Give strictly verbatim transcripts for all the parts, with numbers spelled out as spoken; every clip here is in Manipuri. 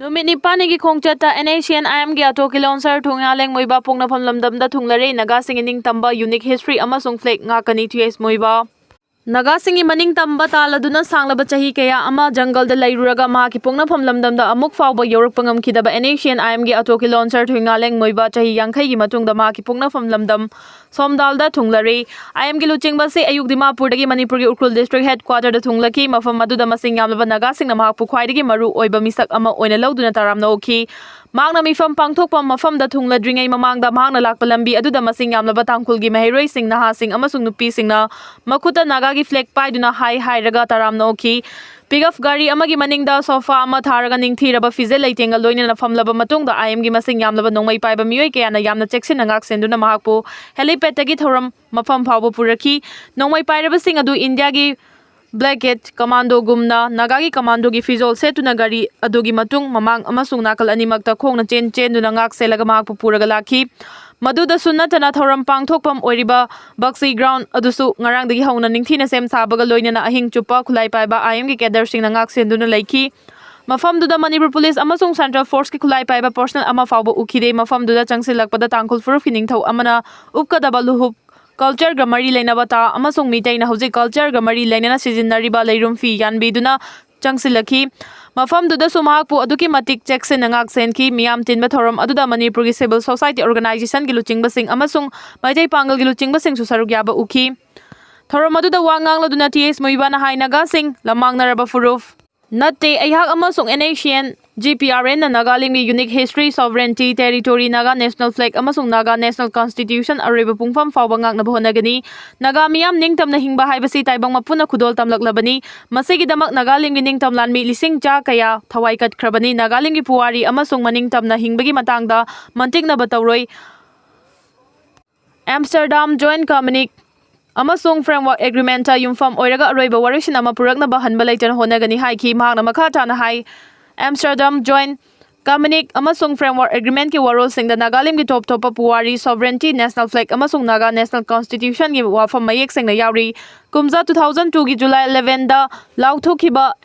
ꯅꯨꯃꯤꯠ ꯅꯤꯄꯥꯜꯅꯤꯒꯤ ꯈꯣꯡꯆꯠꯇ NACN IMꯒꯤ ꯑꯇꯣꯀꯤ ꯂꯣꯟꯁꯔ ꯊꯨꯡꯉꯥ ꯂꯦꯡꯃꯣꯏꯕ ꯄꯣꯛꯅꯐꯝ ꯂꯝꯗꯝꯗ ꯊꯨꯡꯂꯔꯦ꯫ ꯅꯥꯒꯥꯁꯤꯡꯒꯤ ꯅꯤꯡꯇꯝꯕ, unique history ꯑꯃꯁꯨꯡ flag ꯉꯥꯛꯀꯅꯤ ꯇꯤ ꯑꯦꯁ ꯃꯣꯏꯕ꯫ ꯅꯥꯒꯥꯁꯤꯡꯒꯤ ꯃꯅꯤꯡ ꯇꯝꯕ ꯇꯥꯜꯂꯗꯨꯅ ꯁꯥꯡꯂꯕ ꯆꯍꯤ ꯀꯌꯥ ꯑꯃ ꯖꯪꯒꯜꯗ ꯂꯩꯔꯨꯔꯒ ꯃꯍꯥꯛꯀꯤ ꯄꯣꯛꯅꯐꯝ ꯂꯝꯗꯝꯗ ꯑꯃꯨꯛ ꯐꯥꯎꯕ ꯌꯧꯔꯛꯄ ꯉꯝꯈꯤꯗꯕ NACN IMꯒꯤ ꯑꯇꯣꯀꯤ ꯂꯣꯟꯁꯔ ꯊꯨꯡꯉꯥ ꯂꯦꯡꯃꯣꯏꯕ ꯆꯍꯤ ꯌꯥꯡꯈꯩꯒꯤ ꯃꯇꯨꯡꯗ ꯃꯍꯥꯛꯀꯤ ꯄꯣꯛꯅꯐꯝ ꯂꯝꯗꯝ ꯁꯣꯝꯗꯥꯜꯗ ꯊꯨꯡꯂꯔꯦ꯫ IMꯒꯤ ꯂꯨꯆꯤꯡꯕꯁꯤ ꯑꯌꯨꯛ ꯗꯤꯃꯥꯄꯨꯔꯗꯒꯤ ꯃꯅꯤꯄꯨꯔꯒꯤ ꯎꯈ꯭ꯔꯨꯜ district headquarterꯗ ꯊꯨꯡꯂꯈꯤ, ꯃꯐꯝ ꯑꯗꯨꯗ ꯃꯁꯤꯡ ꯌꯥꯝꯂꯕ ꯅꯥꯒꯥꯁꯤꯡꯅ ꯃꯍꯥꯛꯄꯨ ꯈ꯭ꯋꯥꯏꯗꯒꯤ ꯃꯔꯨ ꯑꯣꯏꯕ ꯃꯤꯁꯛ ꯑꯃ ꯑꯣꯏꯅ ꯂꯧꯗꯨꯅ ꯇꯔꯥꯝꯅ ꯑꯣꯛꯈꯤ꯫ ꯃꯍꯥꯛꯅ ꯃꯤꯐꯝ ꯄꯥꯡꯊꯣꯛꯄ ꯃꯐꯝꯗ ꯊꯨꯡꯂꯗ꯭ꯔꯤꯉꯩ ꯃꯃꯥꯡꯗ ꯃꯍꯥꯛꯅ ꯂꯥꯛꯄ ꯂꯝꯕꯤ ꯑꯗꯨꯗ ꯃꯁꯤꯡ ꯌꯥꯝꯂꯕ ꯇꯥꯡꯈꯨꯜꯒꯤ ꯃꯍꯩꯔꯣꯏꯁꯤꯡ, ꯅꯍꯥꯁꯤꯡ ꯑꯃꯁꯨꯡ ꯅꯨꯄꯤꯁꯤꯡꯅ ꯃꯈꯨꯠꯇ ꯅꯥꯒꯥꯒꯤ flag ꯄꯥꯏꯗꯨꯅ ꯍꯥꯏ ꯍꯥꯏꯔꯒ ꯇꯔꯥꯝꯅ ꯑꯣꯛꯈꯤ꯫ Pickup ꯒꯥꯔꯤ ꯑꯃꯒꯤ ꯃꯅꯤꯡꯗ sofa ꯑꯃ ꯊꯥꯔꯒ ꯅꯤꯡꯊꯤꯔꯕ ꯐꯤꯖꯦꯠ ꯂꯩꯇꯦꯡꯒ ꯂꯣꯏꯅꯅ ꯐꯝꯂꯕ ꯃꯇꯨꯡꯗ IMꯒꯤ ꯃꯁꯤꯡ ꯌꯥꯝꯂꯕ ꯅꯣꯡꯃꯩ ꯄꯥꯏꯕ ꯃꯤꯑꯣꯏ ꯀꯌꯥꯅ ꯌꯥꯝꯅ ꯆꯦꯛꯁꯤꯟꯅ ꯉꯥꯛꯁꯦꯟꯗꯨꯅ ꯃꯍꯥꯛꯄꯨ helipadꯇꯒꯤ ꯊꯧꯔꯝ ꯃꯐꯝ ꯐꯥꯎꯕ ꯄꯨꯔꯛꯈꯤ꯫ ꯅꯣꯡꯃꯩ ꯄꯥꯏꯔꯕꯁꯤꯡ ꯑꯗꯨ ꯏꯟꯗꯤꯌꯥꯒꯤ Black Khit Commandoꯒꯨꯝꯅ ꯅꯥꯒꯥꯒꯤ commandoꯒꯤ ꯐꯤꯖꯣꯜ ꯁꯦꯠꯇꯨꯅ ꯒꯥꯔꯤ ꯑꯗꯨꯒꯤ ꯃꯇꯨꯡ, ꯃꯃꯥꯡ ꯑꯃꯁꯨꯡ ꯅꯥꯀꯜ ꯑꯅꯤꯃꯛꯇ ꯈꯣꯡꯅ ꯆꯦꯟ ꯆꯦꯟꯗꯨꯅ ꯉꯥꯛ ꯁꯦꯜꯂꯒ ꯃꯍꯥꯛꯄꯨ ꯄꯨꯔꯒ ꯂꯥꯛꯈꯤ꯫ ꯃꯗꯨꯗꯁꯨ ꯅꯠꯇꯅ ꯊꯧꯔꯝ ꯄꯥꯡꯊꯣꯛꯐꯝ ꯑꯣꯏꯔꯤꯕ Bakshi Ground ꯑꯗꯨꯁꯨ ꯉꯔꯥꯡꯗꯒꯤ ꯍꯧꯅ ꯅꯤꯡꯊꯤꯅ ꯁꯦꯝ ꯁꯥꯕꯒ ꯂꯣꯏꯅꯅ ꯑꯍꯤꯡ ꯆꯨꯞꯄ ꯈꯨꯠꯂꯥꯏ ꯄꯥꯏꯕ IMꯒꯤ cadreꯁꯤꯡꯅ ꯉꯥꯛ ꯁꯦꯟꯗꯨꯅ ꯂꯩꯈꯤ꯫ ꯃꯐꯝꯗꯨꯗ ꯃꯅꯤꯄꯨꯔ ꯄꯨꯂꯤꯁ ꯑꯃꯁꯨꯡ central forceꯀꯤ ꯈꯨꯠꯂꯥꯏ ꯄꯥꯏꯕ personnel ꯑꯃ ꯐꯥꯎꯕ ꯎꯈꯤꯗꯦ꯫ ꯃꯐꯝꯗꯨꯗ ꯆꯪꯁꯤꯜꯂꯛꯄꯗ ꯇꯥꯡꯈꯨꯜ ꯐꯨꯔꯨꯞꯀꯤ ꯅꯤꯡꯊꯧ ꯑꯃꯅ ꯎꯞꯀꯗꯕ ꯂꯨꯍꯨꯞ, cultureꯒ ꯃꯔꯤ ꯂꯩꯅꯕ ꯇꯥ ꯑꯃꯁꯨꯡ ꯃꯤꯇꯩꯅ ꯍꯧꯖꯤꯛ cultureꯒ ꯃꯔꯤ ꯂꯩꯅꯅ ꯁꯤꯖꯤꯟꯅꯔꯤꯕ ꯂꯩꯔꯨꯝ ꯐꯤ ꯌꯥꯟꯕꯤꯗꯨꯅ ꯆꯪꯁꯤꯜꯂꯛꯈꯤ꯫ ꯃꯐꯝꯗꯨꯗꯁꯨ ꯃꯍꯥꯛꯄꯨ ꯑꯗꯨꯛꯀꯤ ꯃꯇꯤꯛ ꯆꯦꯛꯁꯤꯟꯅ ꯉꯥꯛ ꯁꯦꯟꯈꯤ꯫ ꯃꯤꯌꯥꯝ ꯇꯤꯟꯕ ꯊꯧꯔꯝ ꯑꯗꯨꯗ ꯃꯅꯤꯄꯨꯔꯒꯤ civil society organizationꯒꯤ ꯂꯨꯆꯤꯡꯕꯁꯤꯡ ꯑꯃꯁꯨꯡ ꯃꯩꯇꯩ ꯄꯥꯡꯒꯜꯒꯤ ꯂꯨꯆꯤꯡꯕꯁꯤꯡꯁꯨ ꯁꯔꯨꯛ ꯌꯥꯕ ꯎꯈꯤ꯫ ꯊꯧꯔꯝ ꯑꯗꯨꯗ ꯋꯥ ꯉꯥꯡꯂꯗꯨꯅ ꯇꯤ ꯑꯦꯁ ꯃꯣꯏꯕꯥꯅ ꯍꯥꯏ, ꯅꯥꯒꯥꯁꯤꯡ ꯂꯝꯃꯥꯡꯅꯔꯕ ꯐꯨꯔꯨꯞ ꯅꯠꯇꯦ꯫ ꯑꯩꯍꯥꯛ ꯑꯃꯁꯨꯡ NACN GPRNꯅ ꯅꯥꯒꯥꯂꯦꯟꯒꯤ unique history, sovereignty, territory, Naga National Flag ꯑꯃꯁꯨꯡ Naga National Constitution ꯑꯔꯣꯏꯕ ꯄꯨꯡꯐꯝ ꯐꯥꯎꯕ ꯉꯥꯛꯅꯕ ꯍꯣꯠꯅꯒꯅꯤ꯫ ꯅꯥꯒꯥ ꯃꯤꯌꯥꯝ ꯅꯤꯡꯇꯝꯅ ꯍꯤꯡꯕ ꯍꯥꯏꯕꯁꯤ ꯇꯥꯏꯕꯪ ꯃꯄꯨꯅ ꯈꯨꯗꯣꯜ ꯇꯝꯂꯛꯂꯕꯅꯤ꯫ ꯃꯁꯤꯒꯤꯗꯃꯛ ꯅꯥꯒꯥꯂꯦꯟꯒꯤ ꯅꯤꯡꯇꯝ ꯂꯥꯟꯃꯤ ꯂꯤꯁꯤꯡ ꯆꯥ ꯀꯌꯥ ꯊꯋꯥꯏ ꯀꯠꯈ꯭ꯔꯕꯅꯤ꯫ ꯅꯥꯒꯥꯂꯦꯟꯒꯤ ꯄꯨꯋꯥꯔꯤ ꯑꯃꯁꯨꯡ ꯃꯅꯤꯡꯇꯝꯅ ꯍꯤꯡꯕꯒꯤ ꯃꯇꯥꯡꯗ ꯃꯟꯇꯤꯛꯅꯕ ꯇꯧꯔꯣꯏ꯫ Amsterdam Joint Communique ꯑꯃꯁꯨꯡ Framework Agreementꯇ ꯌꯨꯝꯐꯝ ꯑꯣꯏꯔꯒ ꯑꯔꯣꯏꯕ ꯋꯥꯔꯣꯏꯁꯤꯟ ꯑꯃ ꯄꯨꯔꯛꯅꯕ ꯍꯟꯕ ꯂꯩꯇꯅ ꯍꯣꯠꯅꯒꯅꯤ ꯍꯥꯏꯈꯤ꯫ ꯃꯍꯥꯛꯅ ꯃꯈꯥ ꯇꯥꯅ ꯍꯥꯏ, Amsterdam Joint Communique ꯑꯃꯁꯨꯡ Framework Agreementꯀꯤ ꯋꯥꯔꯣꯜꯁꯤꯡꯗ ꯅꯥꯒꯥꯂꯦꯟꯒꯤ ꯇꯣꯞ ꯇꯣꯞꯄ ꯄꯨꯋꯥꯔꯤ, sovereignty, national flag ꯑꯃꯁꯨꯡ Naga National Constitutionꯒꯤ ꯋꯥꯐꯝ ꯃꯌꯦꯛ ꯁꯦꯡꯅ ꯌꯥꯎꯔꯤ꯫ ꯀꯨꯝꯖꯥ two thousand twoꯒꯤ July elevenꯗ ꯂꯥꯎꯊꯣꯛꯈꯤꯕ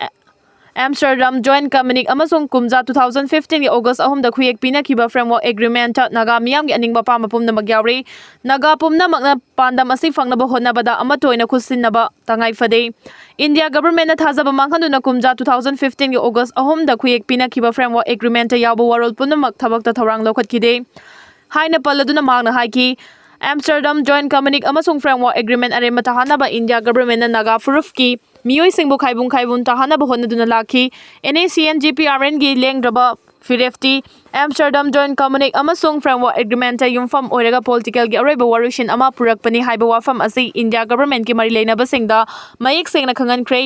Amsterdam join ꯀꯃꯨꯅꯤꯛ ꯑꯃꯁꯨꯡ ꯀꯨꯝꯖꯥ two thousand fifteen ꯒꯤ August ꯑꯍꯨꯝꯗ ꯈꯨꯌꯦꯛ ꯄꯤꯅꯈꯤꯕ framework agreement ꯇ ꯅꯥꯒꯥ ꯃꯤꯌꯥꯝꯒꯤ ꯑꯅꯤꯡꯕ ꯑꯄꯥꯝꯕ ꯄꯨꯝꯅꯃꯛ ꯌꯥꯎꯔꯤ꯫ ꯅꯥꯒꯥ ꯄꯨꯝꯅꯃꯛꯅ ꯄꯥꯟꯗꯝ ꯑꯁꯤ ꯐꯪꯅꯕ ꯍꯣꯠꯅꯕꯗ ꯑꯃꯠꯇ ꯑꯣꯏꯅ ꯈꯨꯠꯁꯤꯟꯅꯕ ꯇꯉꯥꯏ ꯐꯗꯦ꯫ ꯏꯟꯗꯤꯌꯥ government ꯅ ꯊꯥꯖꯕ ꯃꯥꯡꯍꯟꯗꯨꯅ ꯀꯨꯝꯖꯥ two thousand fifteen ꯒꯤ August ꯑꯍꯨꯝꯗ ꯈꯨꯌꯦꯛ ꯄꯤꯅꯈꯤꯕ framework agreement ꯇ ꯌꯥꯎꯕ ꯋꯥꯔꯣꯜ ꯄꯨꯝꯅꯃꯛ ꯊꯕꯛꯇ ꯊꯧꯔꯥꯡ ꯂꯧꯈꯠꯈꯤꯗꯦ ꯍꯥꯏꯅ ꯄꯜꯂꯗꯨꯅ ꯃꯍꯥꯛꯅ ꯍꯥꯏꯈꯤ, ꯑꯦꯝꯁꯇꯔꯗꯥꯝ ꯖꯣꯏꯟ ꯀꯃꯨꯅꯤꯛ ꯑꯃꯁꯨꯡ framework agreement ꯑꯔꯦꯝꯕ ꯇꯥꯍꯟꯅꯕ ꯏꯟꯗꯤꯌꯥ government ꯅ ꯅꯥꯒꯥ ꯐꯨꯔꯨꯞꯀꯤ ꯃꯤꯑꯣꯏꯁꯤꯡꯕꯨ ꯈꯥꯏꯕꯨꯡ ꯈꯥꯏꯕꯨꯡ ꯇꯥꯍꯟꯅꯕ ꯍꯣꯠꯅꯗꯨꯅ ꯂꯥꯛꯈꯤ꯫ NACNGPRN ꯒꯤ ꯂꯦꯡꯗ꯭ꯔꯕ ꯐꯤꯔꯦꯞꯇꯤ ꯑꯦꯝꯁꯇꯔꯗꯥꯝ ꯖꯣꯏꯟ ꯀꯃꯨꯅꯤꯛ ꯑꯃꯁꯨꯡ framework agreement ꯇ ꯌꯨꯝꯐꯝ ꯑꯣꯏꯔꯒ political ꯒꯤ ꯑꯔꯣꯏꯕ ꯋꯥꯔꯣꯏꯁꯤꯟ ꯑꯃ ꯄꯨꯔꯛꯄꯅꯤ ꯍꯥꯏꯕ ꯋꯥꯐꯝ ꯑꯁꯤ ꯏꯟꯗꯤꯌꯥ government ꯀꯤ ꯃꯔꯤ ꯂꯩꯅꯕꯁꯤꯡꯗ ꯃꯌꯦꯛ ꯁꯦꯡꯅ ꯈꯪꯍꯟꯈ꯭ꯔꯦ꯫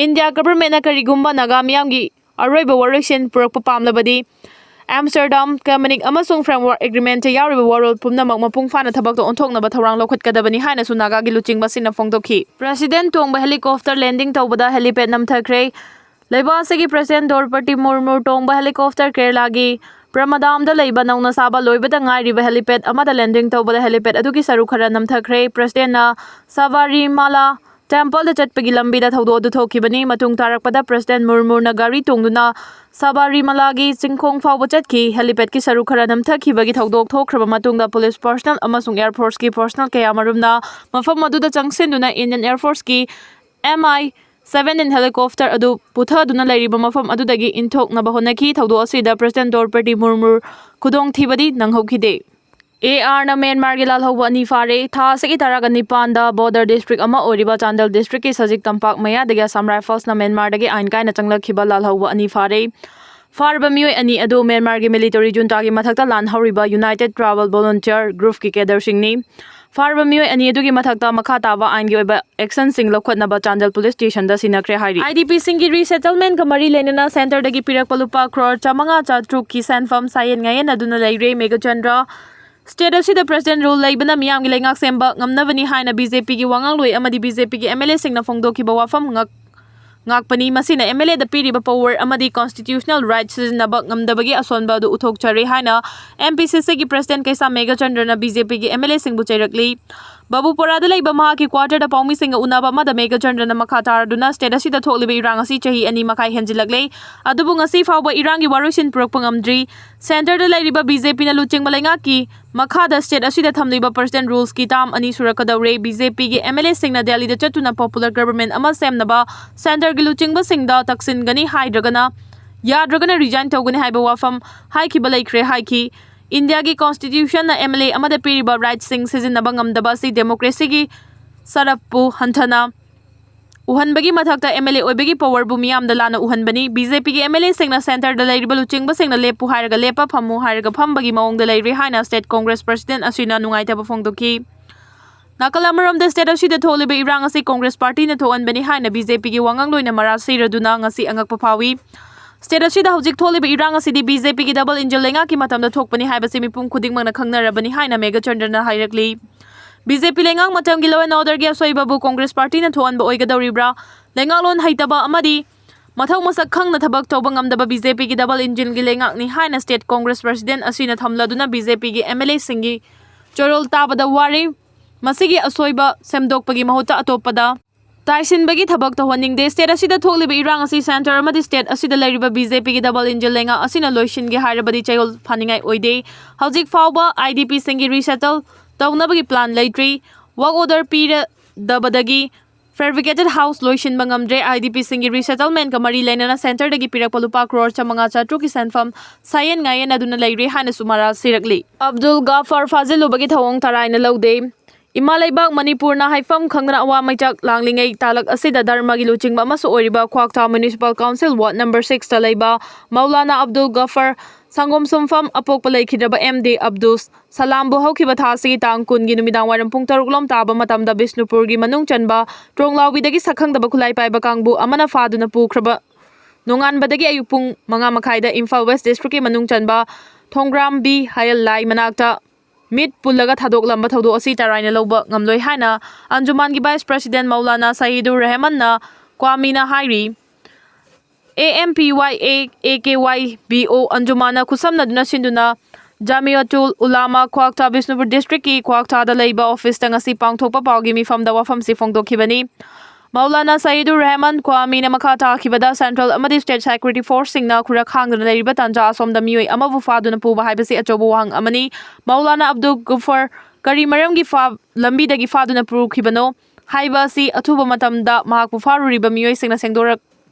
ꯏꯟꯗꯤꯌꯥ government ꯅ ꯀꯔꯤꯒꯨꯝꯕ ꯅꯥꯒꯥ ꯃꯤꯌꯥꯝꯒꯤ ꯑꯔꯣꯏꯕ ꯋꯥꯔꯣꯏꯁꯤꯟ ꯄꯨꯔꯛꯄ ꯄꯥꯝꯂꯕꯗꯤ, ꯑꯦꯝꯁꯇꯔꯗꯥꯝ ꯀꯃꯨꯅꯤꯛ ꯑꯃꯁꯨꯡ framework agreement ꯇ ꯌꯥꯎꯔꯤꯕ ꯋꯥꯔꯣꯜ ꯄꯨꯝꯅꯃꯛ ꯃꯄꯨꯡ ꯐꯥꯅ ꯊꯕꯛꯇ ꯑꯣꯟꯊꯣꯛꯅꯕ ꯊꯧꯔꯥꯡ ꯂꯧꯈꯠꯀꯗꯕꯅꯤ ꯍꯥꯏꯅꯁꯨ ꯅꯥꯒꯥꯒꯤ ꯂꯨꯆꯤꯡꯕꯁꯤꯡꯅ ꯐꯣꯡꯗꯣꯛꯈꯤ꯫ President ꯇꯣꯡꯕ helicopter landing ꯇꯧꯕꯗ helipad ꯅꯝꯊꯈ꯭ꯔꯦ꯫ ꯂꯩꯕꯥꯛ ꯑꯁꯤꯒꯤ President ꯗ꯭ꯔꯧꯄꯗꯤ ꯃꯨꯔꯃꯨ ꯇꯣꯡꯕ helicopter ꯀꯦꯔꯂꯥꯒꯤ ꯄ꯭ꯔꯃꯗꯥꯝꯗ ꯂꯩꯕ ꯅꯧꯅ ꯁꯥꯕ ꯂꯣꯏꯕꯗ ꯉꯥꯏꯔꯤꯕ helipad ꯑꯃꯗ landing ꯇꯧꯕꯗ helipad ꯑꯗꯨꯒꯤ ꯁꯔꯨꯛ ꯈꯔ ꯅꯝꯊꯈ꯭ꯔꯦ꯫ President ꯅ ꯁꯕꯔꯤꯃꯥꯂꯥ temple ꯗ ꯆꯠꯄꯒꯤ ꯂꯝꯕꯤꯗ ꯊꯧꯗꯣꯛ ꯑꯗꯨ ꯊꯣꯛꯈꯤꯕꯅꯤ꯫ ꯃꯇꯨꯡ ꯇꯥꯔꯛꯄꯗ President ꯃꯨꯔꯃꯨꯅ ꯒꯥꯔꯤ ꯇꯣꯡꯗꯨꯅ ꯁꯕꯔꯤꯃꯥꯂꯥꯒꯤ ꯆꯤꯡꯈꯣꯡ ꯐꯥꯎꯕ ꯆꯠꯈꯤ꯫ Helipad ꯀꯤ ꯁꯔꯨꯛ ꯈꯔ ꯅꯝꯊꯈꯤꯕꯒꯤ ꯊꯧꯗꯣꯛ ꯊꯣꯛꯈ꯭ꯔꯕ ꯃꯇꯨꯡꯗ police personnel ꯑꯃꯁꯨꯡ Air Force ꯀꯤ personnel ꯀꯌꯥ ꯃꯔꯨꯝꯅ ꯃꯐꯝ ꯑꯗꯨꯗ ꯆꯪꯁꯤꯟꯗꯨꯅ Indian Air Force ꯀꯤ MI seventeen helicopter ꯑꯗꯨ ꯄꯨꯊꯗꯨꯅ ꯂꯩꯔꯤꯕ ꯃꯐꯝ ꯑꯗꯨꯗꯒꯤ ꯏꯟꯊꯣꯛꯅꯕ ꯍꯣꯠꯅꯈꯤ꯫ ꯊꯧꯗꯣꯛ ꯑꯁꯤꯗ President ꯗ꯭ꯔꯧꯄꯗꯤ ꯃꯨꯔꯃꯨ ꯈꯨꯗꯣꯡꯊꯤꯕꯗꯤ ꯅꯪꯍꯧꯈꯤꯗꯦ꯫ AR ꯅ ꯃ꯭ꯌꯥꯟꯃꯥꯔꯒꯤ ꯂꯥꯜꯍꯧꯕ ꯑꯅꯤ ꯐꯥꯔꯦ꯫ ꯊꯥ ꯑꯁꯤꯒꯤ ꯇꯔꯥꯒ ꯅꯤꯄꯥꯟꯗ border district ꯑꯃ ꯑꯣꯏꯔꯤꯕ ꯆꯥꯟꯗꯦꯜ district ꯀꯤ ꯁꯖꯤꯛ ꯇꯝꯄꯥꯛ ꯃꯌꯥꯗꯒꯤ Assam Rifles ꯅ ꯃ꯭ꯌꯥꯟꯃꯥꯔꯗꯒꯤ ꯑꯥꯏꯟ ꯀꯥꯏꯅ ꯆꯪꯂꯛꯈꯤꯕ ꯂꯥꯜꯍꯧꯕ ꯑꯅꯤ ꯐꯥꯔꯦ꯫ ꯐꯥꯔꯕ ꯃꯤꯑꯣꯏ ꯑꯅꯤ ꯑꯗꯨ ꯃ꯭ꯌꯥꯟꯃꯥꯔꯒꯤ military junta ꯒꯤ ꯃꯊꯛꯇ ꯂꯥꯟ ꯍꯧꯔꯤꯕ United Tribal Volunteer Group ꯀꯤ cadre ꯁꯤꯡꯅꯤ꯫ ꯐꯥꯔꯕ ꯃꯤꯑꯣꯏ ꯑꯅꯤ ꯑꯗꯨꯒꯤ ꯃꯊꯛꯇ ꯃꯈꯥ ꯇꯥꯕ ꯑꯥꯏꯟꯒꯤ ꯑꯣꯏꯕ action ꯁꯤꯡ ꯂꯧꯈꯠꯅꯕ ꯆꯥꯟꯗꯦꯜ police station ꯗ ꯁꯤꯟꯅꯈ꯭ꯔꯦ ꯍꯥꯏꯔꯤ꯫ IDP ꯁꯤꯡꯒꯤ resettlement ꯀ ꯃꯔꯤ ꯂꯩꯅꯅ centre ꯗꯒꯤ ꯄꯤꯔꯛꯄ ꯂꯨꯄꯥ ꯀ꯭ꯔꯣꯔ ꯆꯥꯃꯉꯥ ꯆꯥꯇ꯭ꯔꯨꯛ ꯀꯤ ꯁꯦꯟꯐꯝ ꯁꯥꯌꯦꯟ ꯉꯥꯌꯦꯟꯅꯗꯨꯅ ꯂꯩꯔꯦ꯫ ꯃꯦꯘꯆꯟꯗ꯭ꯔ, state ꯑꯁꯤꯗ President rule ꯂꯩꯕꯅ ꯃꯤꯌꯥꯝꯒꯤ ꯂꯩꯉꯥꯛ ꯁꯦꯝꯕ ꯉꯝꯅꯕꯅꯤ ꯍꯥꯏꯅ BJP ꯒꯤ ꯋꯥꯉꯥꯡꯂꯣꯏ ꯑꯃꯗꯤ BJP ꯒꯤ MLA ꯁꯤꯡꯅ ꯐꯣꯡꯗꯣꯛꯈꯤꯕ ꯋꯥꯐꯝ ꯉꯥꯛ-, ꯉꯥꯛꯄꯅꯤ꯫ ꯃꯁꯤꯅ MLA ꯗ ꯄꯤꯔꯤꯕ power ꯑꯃꯗꯤ constitutional right ꯁꯤꯖꯤꯟꯅꯕ ꯉꯝꯗꯕꯒꯤ ꯑꯁꯣꯟꯕ ꯑꯗꯨ ꯎꯠꯊꯣꯛꯆꯔꯤ ꯍꯥꯏꯅ MPCC ꯒꯤ President ꯀꯩꯁꯥꯝ ꯃꯦꯘꯆꯟꯗ꯭ꯔꯅ BJP ꯒꯤ MLA ꯁꯤꯡꯕꯨ ꯆꯩꯔꯛꯂꯤ꯫ ꯕꯕꯨꯄꯨꯔꯥꯗ ꯂꯩꯕ ꯃꯍꯥꯛꯀꯤ quarterꯗ ꯄꯥꯎꯃꯤꯁꯤꯡꯒ ꯎꯅꯕ ꯑꯃꯗ ꯃꯦꯘꯆꯟꯗ꯭ꯔꯅ ꯃꯈꯥ ꯇꯥꯔꯗꯨꯅ state ꯑꯁꯤꯗ ꯊꯣꯛꯂꯤꯕ ꯏꯔꯥꯡ ꯑꯁꯤ ꯆꯍꯤ ꯑꯅꯤ ꯃꯈꯥꯏ ꯍꯦꯟꯖꯤꯜꯂꯛꯂꯦ, ꯑꯗꯨꯕꯨ ꯉꯁꯤ ꯐꯥꯎꯕ ꯏꯔꯥꯡꯒꯤ ꯋꯥꯔꯣꯏꯁꯤꯟ ꯄꯨꯔꯛꯄ ꯉꯝꯗ꯭ꯔꯤ꯫ Centreꯗ ꯂꯩꯔꯤꯕ BJPꯅ ꯂꯨꯆꯤꯡꯕ ꯂꯩꯉꯥꯛꯀꯤ ꯃꯈꯥꯗ state ꯑꯁꯤꯗ ꯊꯝꯂꯤꯕ president ruleꯀꯤ term ꯑꯅꯤ ꯁꯨꯔꯛꯀꯗꯧꯔꯦ꯫ BJPꯒꯤ MLAꯁꯤꯡꯅ ꯗꯦꯜꯂꯤꯗ ꯆꯠꯇꯨꯅ popular government ꯑꯃ ꯁꯦꯝꯅꯕ centreꯒꯤ ꯂꯨꯆꯤꯡꯕꯁꯤꯡꯗ ꯇꯛꯁꯤꯟꯒꯅꯤ ꯍꯥꯏꯗ꯭ꯔꯒꯅ, ꯌꯥꯗ꯭ꯔꯒꯅ resign ꯇꯧꯒꯅꯤ ꯍꯥꯏꯕ ꯋꯥꯐꯝ ꯍꯥꯏꯈꯤꯕ ꯂꯩꯈ꯭ꯔꯦ ꯍꯥꯏꯈꯤ꯫ ꯏꯟꯗꯤꯌꯥꯒꯤ constitutionꯅ MLA ꯑꯃꯗ ꯄꯤꯔꯤꯕ rightꯁꯤꯡ ꯁꯤꯖꯤꯟꯅꯕ ꯉꯝꯗꯕ ꯑꯁꯤ democracyꯒꯤ ꯁꯔꯞꯄꯨ ꯍꯟꯊꯅ ꯎꯍꯟꯕꯒꯤ ꯃꯊꯛꯇ MLA ꯑꯣꯏꯕꯒꯤ powerꯕꯨ ꯃꯤꯌꯥꯝꯗ ꯂꯥꯟꯅ ꯎꯍꯟꯕꯅꯤ꯫ BJPꯒꯤ MLAꯁꯤꯡꯅ centreꯗ ꯂꯩꯔꯤꯕ ꯂꯨꯆꯤꯡꯕꯁꯤꯡꯅ ꯂꯦꯞꯄꯨ ꯍꯥꯏꯔꯒ ꯂꯦꯞꯄ, ꯐꯝꯃꯨ ꯍꯥꯏꯔꯒ ꯐꯝꯕꯒꯤ ꯃꯑꯣꯡꯗ ꯂꯩꯔꯦ ꯍꯥꯏꯅ state Congress president ꯑꯁꯤꯅ ꯅꯨꯡꯉꯥꯏꯇꯕ ꯐꯣꯡꯗꯣꯛꯈꯤ꯫ ꯅꯥꯀꯜ ꯑꯃꯔꯣꯝꯗ state ꯑꯁꯤꯗ ꯊꯣꯛꯂꯤꯕ ꯏꯔꯥꯡ ꯑꯁꯤ Congress partyꯅ ꯊꯣꯛꯍꯟꯕꯅꯤ ꯍꯥꯏꯅ BJPꯒꯤ ꯋꯥꯉꯥꯡꯂꯣꯏꯅ ꯃꯔꯥꯜ ꯁꯤꯔꯗꯨꯅ ꯉꯁꯤ ꯑꯉꯛꯄ ꯐꯥꯎꯏ꯫ State ꯑꯁꯤꯗ ꯍꯧꯖꯤꯛ ꯊꯣꯛꯂꯤꯕ ꯏꯔꯥꯡ ꯑꯁꯤꯗꯤ BJPꯒꯤ double engine ꯂꯩꯉꯥꯛꯀꯤ ꯃꯇꯝꯗ ꯊꯣꯛꯄꯅꯤ ꯍꯥꯏꯕꯁꯤ ꯃꯤꯄꯨꯝ ꯈꯨꯗꯤꯡꯃꯛꯅ ꯈꯪꯅꯔꯕꯅꯤ ꯍꯥꯏꯅ ꯃꯦꯘꯆꯟꯗ꯭ꯔꯅ ꯍꯥꯏꯔꯛꯂꯤ꯫ BJP ꯂꯩꯉꯥꯛ ꯃꯇꯝꯒꯤ law and orderꯒꯤ ꯑꯁꯣꯏꯕꯕꯨ Congress partyꯅ ꯊꯣꯛꯍꯟꯕ ꯑꯣꯏꯒꯗꯧꯔꯤꯕ꯭ꯔꯥ? ꯂꯩꯉꯥꯛꯂꯣꯟ ꯍꯩꯇꯕ ꯑꯃꯗꯤ ꯃꯊꯧ ꯃꯁꯛ ꯈꯪꯅ ꯊꯕꯛ ꯇꯧꯕ ꯉꯝꯗꯕ BJPꯒꯤ double engineꯒꯤ ꯂꯩꯉꯥꯛꯅꯤ ꯍꯥꯏꯅ state Congress president ꯑꯁꯤꯅ ꯊꯝꯂꯗꯨꯅ BJPꯒꯤ MLAꯁꯤꯡꯒꯤ ꯆꯣꯔꯣꯜ ꯇꯥꯕꯗ ꯋꯥꯔꯦ꯫ ꯃꯁꯤꯒꯤ ꯑꯁꯣꯏꯕ ꯁꯦꯝꯗꯣꯛꯄꯒꯤ ꯃꯍꯨꯠꯇ ꯑꯇꯣꯞꯄꯗ ꯇꯥꯏꯁꯤꯟꯕꯒꯤ ꯊꯕꯛ ꯇꯧꯍꯟꯅꯤꯡꯗꯦ꯫ State ꯑꯁꯤꯗ ꯊꯣꯛꯂꯤꯕ ꯏꯔꯥꯡ ꯑꯁꯤ centre ꯑꯃꯗꯤ state ꯑꯁꯤꯗ ꯂꯩꯔꯤꯕ BJPꯒꯤ double engine ꯂꯩꯉꯥꯛ ꯑꯁꯤꯅ ꯂꯣꯏꯁꯤꯟꯒꯦ ꯍꯥꯏꯔꯕꯗꯤ ꯆꯌꯣꯜ ꯐꯥꯅꯤꯡꯉꯥꯏ ꯑꯣꯏꯗꯦ꯫ ꯍꯧꯖꯤꯛ ꯐꯥꯎꯕ IDPꯁꯤꯡꯒꯤ resettle ꯇꯧꯅꯕꯒꯤ plan ꯂꯩꯇ꯭ꯔꯤ꯫ Work order ꯄꯤꯔꯗꯕꯗꯒꯤ fabricated house ꯂꯣꯏꯁꯤꯟꯕ ꯉꯝꯗ꯭ꯔꯦ꯫ IDPꯁꯤꯡꯒꯤ resettlementꯀ ꯃꯔꯤ ꯂꯩꯅꯅ centreꯗꯒꯤ ꯄꯤꯔꯛꯄ ꯂꯨꯄꯥ ꯀ꯭ꯔꯣꯔ ꯆꯥꯃꯉꯥ ꯆꯥꯇ꯭ꯔꯨꯛꯀꯤ ꯁꯦꯟꯐꯝ ꯁꯥꯌꯦꯟ ꯉꯥꯌꯦꯟꯅꯗꯨꯅ ꯂꯩꯔꯦ ꯍꯥꯏꯅꯁꯨ ꯃꯔꯥꯜ ꯁꯤꯔꯛꯂꯤ꯫ ꯑꯕꯗꯨꯜ ꯒꯥꯐꯥꯔ ꯐꯥꯖꯤꯜꯂꯨꯕꯒꯤ ꯊꯧꯑꯣꯡ ꯇꯔꯥꯏꯅ ꯂꯧꯗꯦ꯫ ꯏꯃꯥ ꯂꯩꯕꯥꯛ ꯃꯅꯤꯄꯨꯔꯅ ꯍꯥꯏꯐꯝ ꯈꯪꯗꯅ ꯑꯋꯥ ꯃꯩꯆꯥꯛ ꯂꯥꯡꯂꯤꯉꯩ ꯇꯥꯂꯛ ꯑꯁꯤꯗ ꯙꯔꯃꯒꯤ ꯂꯨꯆꯤꯡꯕ ꯑꯃꯁꯨ ꯑꯣꯏꯔꯤꯕ ꯀ꯭ꯋꯥꯛꯇꯥ Municipal Council Ward number sixꯇ ꯂꯩꯕ ꯃꯧꯂꯥꯅꯥ ꯑꯕꯗꯨꯜ ꯒꯐꯥꯔ ꯁꯪꯒꯣꯝ ꯁꯨꯝꯐꯝ ꯑꯄꯣꯛꯄ ꯂꯩꯈꯤꯗ꯭ꯔꯕ MD ꯑꯕꯗꯨꯁ ꯁꯂꯥꯝꯕꯨ ꯍꯧꯈꯤꯕ ꯊꯥ ꯑꯁꯤꯒꯤ ꯇꯥꯡ ꯀꯨꯟꯒꯤ ꯅꯨꯃꯤꯗꯥꯡ ꯋꯥꯏꯔꯝ ꯄꯨꯡ ꯇꯔꯨꯛ ꯂꯣꯝ ꯇꯥꯕ ꯃꯇꯝꯗ ꯕꯤꯁꯅꯨꯄꯨꯔꯒꯤ ꯃꯅꯨꯡ ꯆꯟꯕ ꯇ꯭ꯔꯣꯡꯂꯥꯎꯕꯤꯗꯒꯤ ꯁꯛꯈꯪꯗꯕ ꯈꯨꯠꯂꯥꯏ ꯄꯥꯏꯕ ꯀꯥꯡꯕꯨ ꯑꯃꯅ ꯐꯥꯗꯨꯅ ꯄꯨꯈ꯭ꯔꯕ ꯅꯣꯡꯉꯥꯟꯕꯗꯒꯤ ꯑꯌꯨꯛ ꯄꯨꯡ ꯃꯉꯥ ꯃꯈꯥꯏꯗ ꯏꯝꯐꯥꯜ West Districtꯀꯤ ꯃꯅꯨꯡ ꯆꯟꯕ ꯊꯣꯡꯒ꯭ꯔꯥꯝꯕꯤ ꯍꯌꯜ ꯂꯥꯏ ꯃꯅꯥꯛꯇ ꯃꯤꯠ ꯄꯨꯜꯂꯒ ꯊꯥꯗꯣꯛꯂꯝꯕ ꯊꯧꯗꯣꯛ ꯑꯁꯤ ꯇꯔꯥꯏꯅ ꯂꯧꯕ ꯉꯝꯂꯣꯏ ꯍꯥꯏꯅ ꯑꯟꯖꯨꯃꯥꯟꯒꯤ vice president ꯃꯧꯂꯥꯅꯥ ꯁꯌꯤꯗꯨꯔ ꯔꯍꯃꯟꯅ ꯀ꯭ꯋꯥꯃꯤꯅ ꯍꯥꯏꯔꯤ꯫ AMPYA AKYBO ꯑꯟꯖꯨꯃꯥꯟꯅ ꯈꯨꯠꯁꯝꯅꯗꯨꯅ ꯁꯤꯟꯗꯨꯅ ꯖꯥꯃꯤꯌꯥꯇꯨꯜ ꯎꯂꯥꯃꯥ ꯀ꯭ꯋꯥꯛꯇꯥ ꯕꯤꯁꯅꯨꯄꯨꯔ ꯗꯤꯁꯇ꯭ꯔꯤꯛꯀꯤ ꯀ꯭ꯋꯥꯛꯇꯥꯗ ꯂꯩꯕ ꯑꯣꯐꯤꯁꯇ ꯉꯁꯤ ꯄꯥꯡꯊꯣꯛꯄ ꯄꯥꯎꯒꯤ ꯃꯤꯐꯝꯗ ꯋꯥꯐꯝꯁꯤ ꯐꯣꯡꯗꯣꯛꯈꯤꯕꯅꯤ꯫ ꯃꯧꯂꯥꯅꯥ ꯁꯌꯤꯗꯨꯔ ꯔꯍꯃꯟ ꯀ꯭ꯋꯥꯃꯤꯅ ꯃꯈꯥ ꯇꯥꯈꯤꯕꯗ ꯁꯦꯟꯇ꯭ꯔꯦꯜ ꯑꯃꯗꯤ ꯁ꯭ꯇꯦꯠ ꯁꯦꯀ꯭ꯌꯨꯔꯤꯇꯤ ꯐꯣꯔꯁꯁꯤꯡꯅ ꯈꯨꯔꯛ ꯈꯥꯡꯗꯨꯅ ꯂꯩꯔꯤꯕ ꯇꯥꯟꯖꯥ ꯑꯁꯣꯝꯗ ꯃꯤꯑꯣꯏ ꯑꯃꯕꯨ ꯐꯥꯗꯨꯅ ꯄꯨꯕ ꯍꯥꯏꯕꯁꯤ ꯑꯆꯧꯕ ꯋꯥꯍꯪ ꯑꯃꯅꯤ꯫ ꯃꯧꯂꯥꯅꯥ ꯑꯕꯗꯨꯜ ꯒꯨꯐꯔ ꯀꯔꯤ ꯃꯔꯝꯒꯤ ꯐꯥ-, ꯂꯝꯕꯤꯗꯒꯤ ꯐꯥꯗꯨꯅ ꯄꯨꯈꯤꯕꯅꯣ ꯍꯥꯏꯕ ꯑꯁꯤ ꯑꯊꯨꯕ ꯃꯇꯝꯗ ꯃꯍꯥꯛꯄꯨ ꯐꯥꯔꯨꯔꯤꯕ ꯃꯤꯑꯣꯏꯁꯤꯡꯅ ꯁꯦꯡꯗꯣꯔꯛ-,